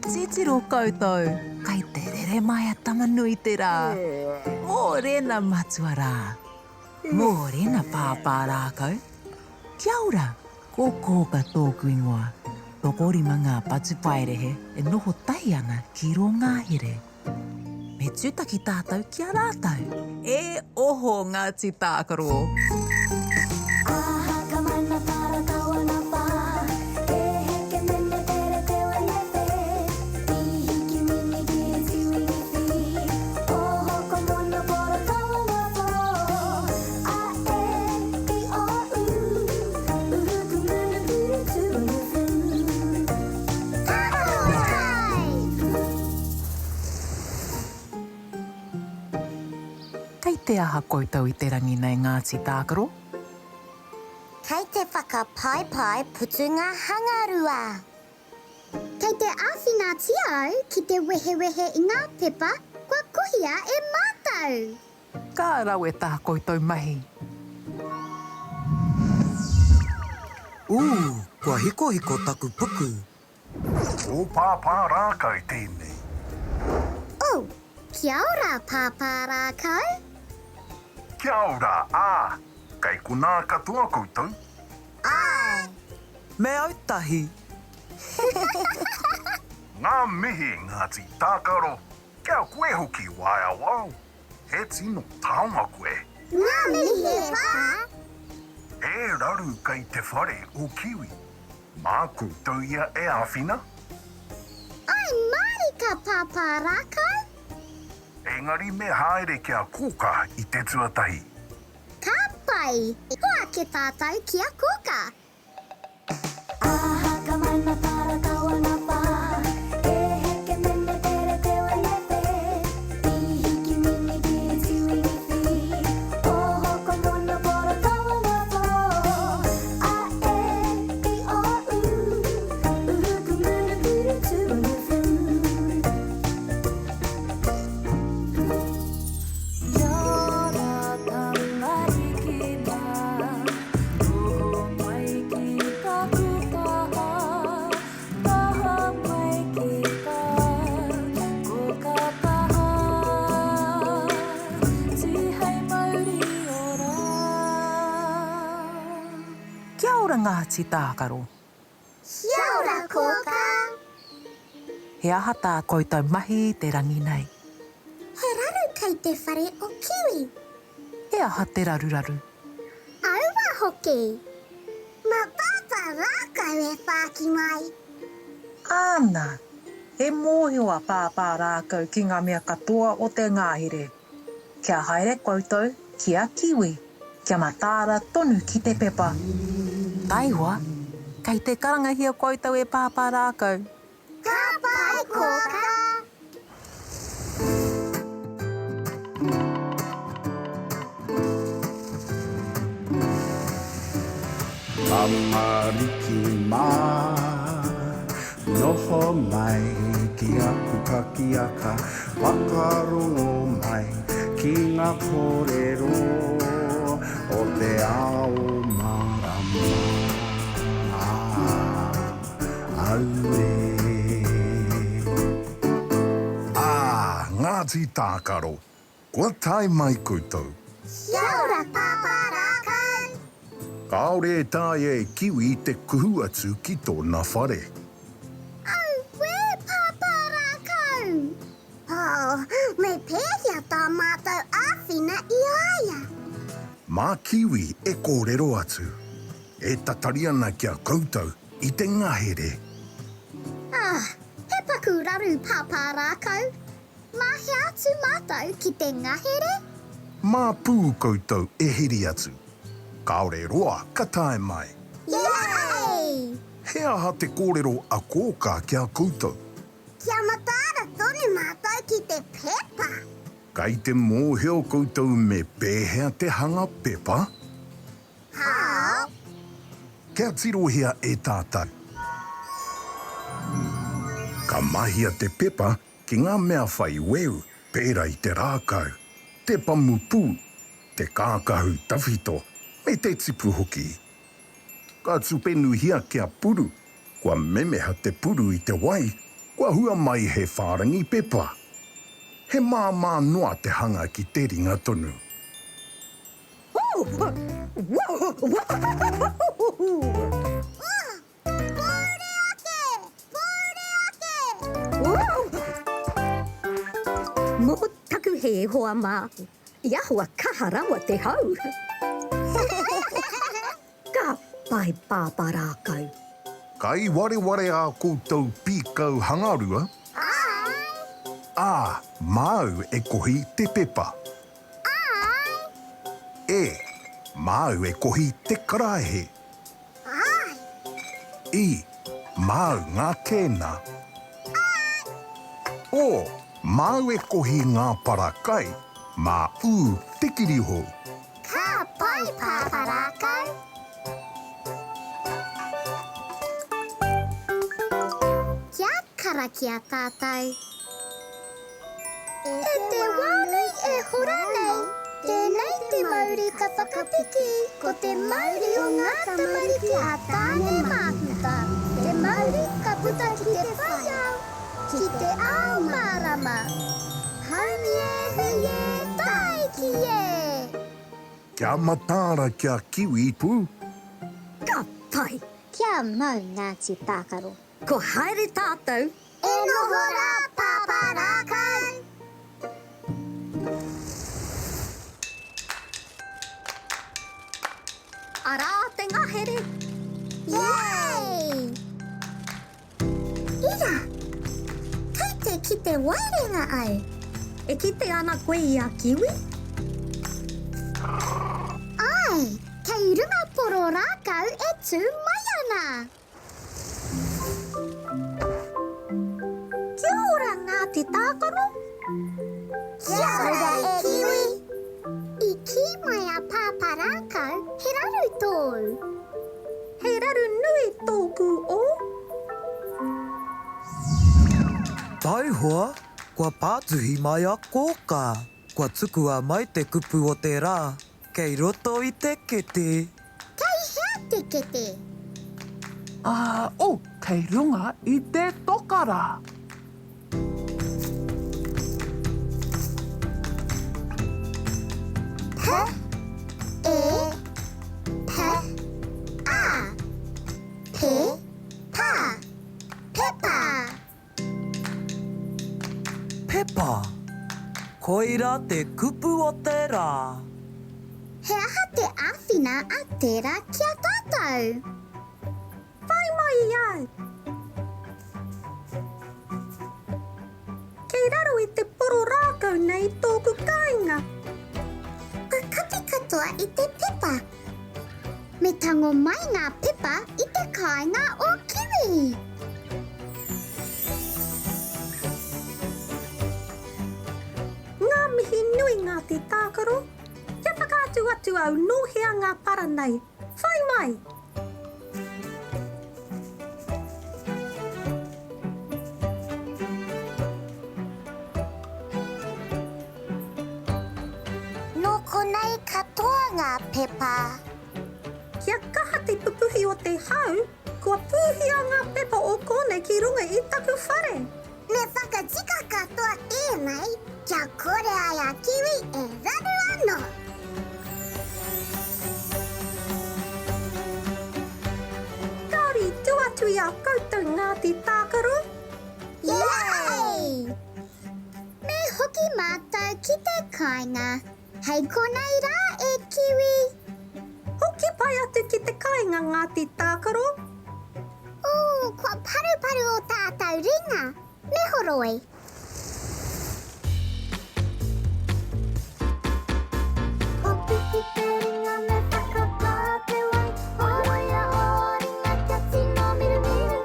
Titiro koutou, kai te rere mai a Tama-nui-te-rā. Mōrena matua rā. Mōrena pāpā rākau. Kia ora, ko Kōka tōku ingoa. Tokorima ngā patupaiarehe e noho tahi ana ki rō ngahere. Me tūtaki tātou ki a rātou. E oho Ngāti Tākaro! Kei te aha koutou i te rangi nei Ngāti Tākaro? Kei te whakapaipai putunga hangarua. Kei te āwhinatia au ki te wehewehe i ngā pepa kua kohia e mātou. Ka rawe tā koutou mahi. Ū, kua hikohiko taku puku. Ko Pāpā Rākau tēnei. Oh, kia ora Pāpā Rākau. Kia ora, ā, kei konā katoa koutou? Āe. Me au tahi. Ngā mihi Ngāti Tākaro, kia koe hoki Waeawao. He tino taonga koe. Ngā mihi e pā. He raru kei te whare o Kiwi. Mā koutou ia e āwhina? Ai mārika Pāpā Rākau. Engari me haere ki a Kōkā i te tuatahi. Ka pai! Hoake tātou ki a Kōkā. Noho mai ki taku taha, taha mai ki tā, ko ka taha, tihei mauri ora. Kia ora Ngāti Tākaro. Kia ora Kōkā. He aha tā koutou mahi i te rangi nei? He raru kei te whare o Kiwi. He aha te raruraru? Aua hoki! Ma Pāpā rākau e whāki mai. Āna! He mōhio a Pāpā rākau ki ngā mea katoa o te ngahere. Kia haere koutou ki a Kiwi, kia mataara tonu ki te pepa. Taihoa, kei te karangahia koutou e Pāpā rākau. Ka pai, Kōkā! Tamariki mā, noho mai ki aku pakiaka, whakarongo mai ki ngā kōrero o te ao mārama. Auē. Ā, Ngāti Tākaro, kua tae mai koutou. Kia ora Pāpā Rākau! Kāore e taea e Kiwi te kuhu atu ki tōna whare. Auē Pāpā Rākau! Oh, me pēhea tā mātou āwhina i a ia? Mā Kiwi e kōrero atu. E tatari ana ki a koutou i te ngahere. Ah, he paku raru Pāpā Rākau. Mā hea atu mātou ki te ngahere? Mā pū koutou e heri atu. Kāore roa ka tae mai. Yay! He aha te kōrero a Kōkā ki a koutou? Kia mataara tonu mātou ki te pepa. Kei te mōhio koutou me pēhea te hanga pepa? Kāo. Kia tirohia e tātou. Ka mahia te pepa ki ngā mea whai weu pērā i te rākau, te pamupū, te kākahu tawhito me te tipu hoki. Ka tupenuhia kia puru, kua memeha te puru i te wai. Kua hua mai he whārangi pepa. He māmā noa te hanga ki te ringa tonu. Pōuri ake! Pōuri ake! Mō taku hē, hoa mā, i ahua kaha rawa te hau. Ka pai Pāpā Rākau. Kai wareware ā koutou pīkau hangarua? Āe! Ā, māu e kohi te pepa. Āe! E, māu e kohi te karaehe. Āe! I, māu ngā kēna. Āe! O, māu e kohi ngā para kai, mā ū te kirihou. Ka pai Pāpā Rākau! Kia karakia tātou. E te wā nei e hora nei, tēnei te mauri ka whakapiki, ko te mauri o ngā tamariki a Tāne Māhuta, te mauri ka puta ki te whai ao, ki te ao mārama. Haumi e hui e, tāiki e! Kia mataara kia kiwi pu. Ka pai! Kia mau Ngāti Tākaro. Ko haere tātou. E noho rā Pāpā Rākau. Arā te ngahere. Yay! Ira! Kei te kite waerenga au. E kite ana koe i a Kiwi? Āe, kei runga poro rākau e tū mai ana. Kia ora Ngāti Tākaro! Kia ora e Kiwi! I kī mai a Pāpā Rākau he raru tōu. He raru nui tōku o. Taihoa, kua pātuhi mai a Kōkā. Kua tukua mai te kupu o te rā kei roto i te kete. Kei hea te kete? Ā, oh, kei runga i te toka rā. P, E, P, A. Pe, pa. Pepa. Pepa. Koira te kupu o te rā. He aha te āwhina a tērā ki a tātou? Whai mai i au! Kei raro i te poro rākau nei tōku kāinga. Kua kapi katoa i te pepa. Me tango mai ngā pepa i te kāinga o Kiwi. Ngā mihi nui Ngāti Tākaro. Kia whakaatu atu au nō hea ngā para nei. Whai mai! Nō konei katoa ngā pepa. Kia kaha te pupuhi o te hau, kua pūhia ngā pepa o konei ki runga i taku whare. Me whakatika katoa tēnei kia kore ai a Kiwi e raru anō. Kāore i tū atu i a koutou Ngāti Tākaro. Yay! Me hoki mātou ki te kāinga. Hei konei rā e Kiwi! Hoki pai atu ki te kāinga Ngāti Tākaro. Ooh, kua paruparu o tātou ringa. Me horoi. Hoki ki te ringa me whakapā te wai. Horoia ō ringa kia tino mirumiru.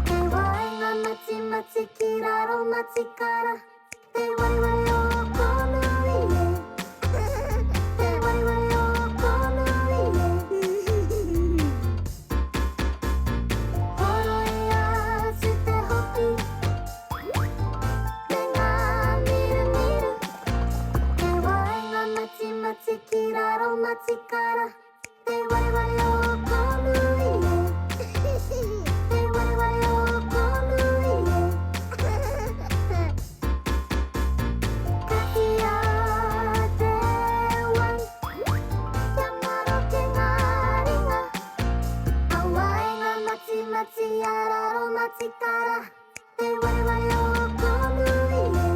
Te wai ngā matimati ki raro matikara. Te waewae o Kōnui e. Te waewae o Kōnui e. Horoia atu te hoki me ngā mirumiru. Te waenga matimati ki raro matikara. Te waewae o Kōnui e. Te waewae o Kōnui e. kakara. Te wareware o kōmuri e.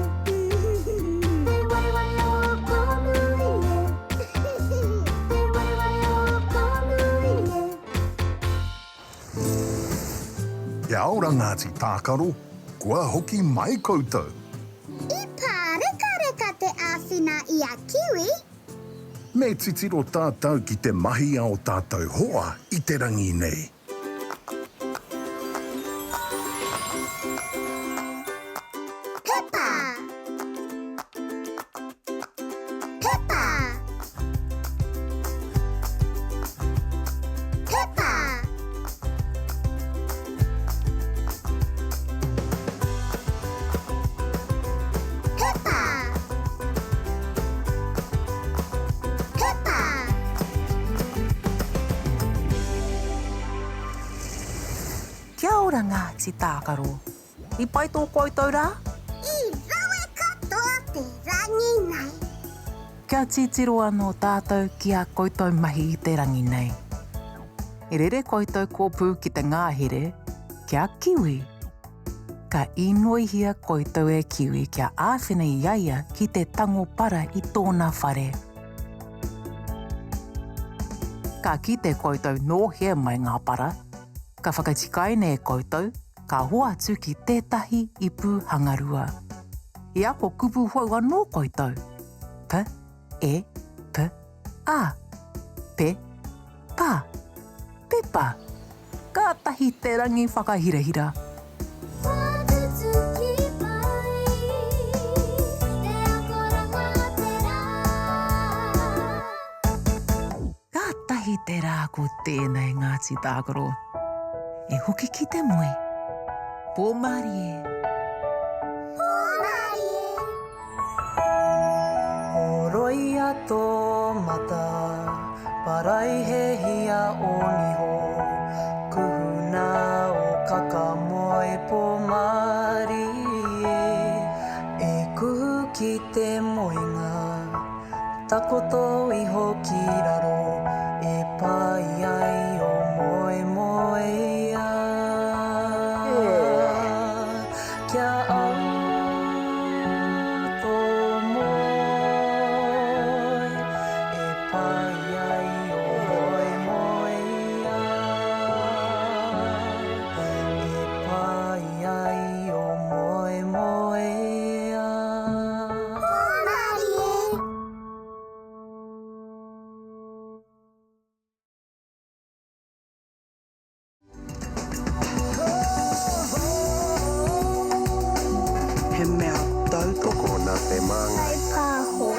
Te wareware o kōmuri e. Te wareware o kōmuri e. Kia ora Ngāti Tākaro, kua hoki mai koutou. I pārekareka te āwhina i a Kiwi. Me titiro tātou ki te mahi a o tātou hoa i te rangi nei. Pepa! Pepa! Pepa! Pepa! Pepa! Kia ora Ngāti Tākaro. I pai tō koutou rā? I rawe katoa te rangi nei. Kia titiro anō tātou ki ā koutou mahi i te rangi nei. I rere koutou kōpū ki te ngahere, kia kiwi. Ka īnoihia koutou e Kiwi kia āwhina i a ia ki te tango para i tōna whare. Ka kite koutou nō hea mai ngā para, ka whakatikaina e koutou, ka hoatu ki tētahi ipu hangarua. I ako kupu hou anō koutou, P, E, P, A, Pe, Pa, Pepa. Kātahi te rangi whakahirahira. Kātahi te rā ko tēnei Ngāti Tākaro. E hoki ki te moe. Pō mārie. Pō mārie. Horoia tō mata, paraihehia ō niho, kuhuna ō kakamoe pō mārie, e kuhu ki te moenga. Takoto iho ki raro e pai ai o moemoeā. Kia au tō moe e pai ai o moemoeā. E pai ai o moemoeā. Hōmarie! He mea tautoko nā te Māngai. Kaipāho.